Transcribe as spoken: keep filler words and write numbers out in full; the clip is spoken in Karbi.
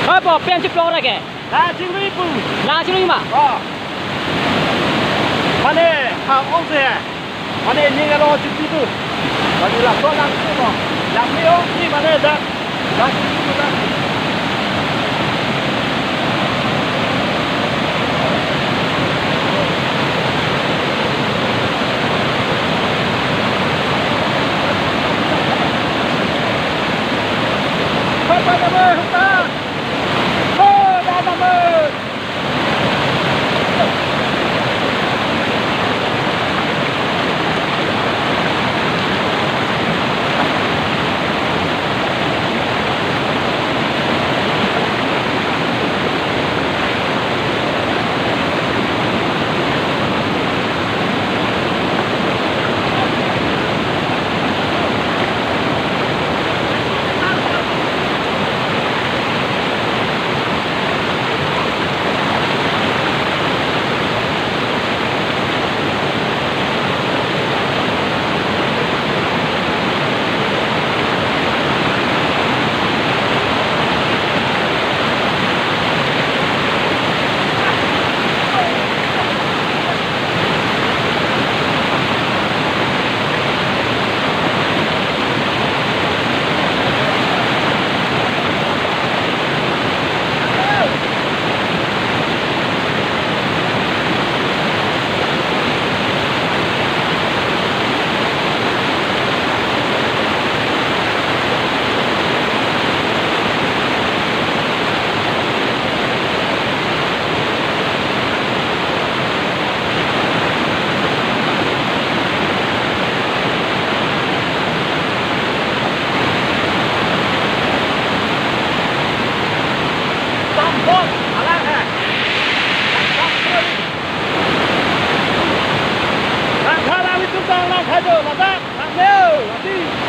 Apa pen cheplong ra ke? La chingri pu. La chingri ma? Oh. Mane ha ong se. Mane ni kalau cuti tu. Mane la so lang tu no. Lang ni ong ni mane dak. Dak cuti tu dak. Apa nama? Langkha lang itu tang langkha jo, masak, lang neo, ati.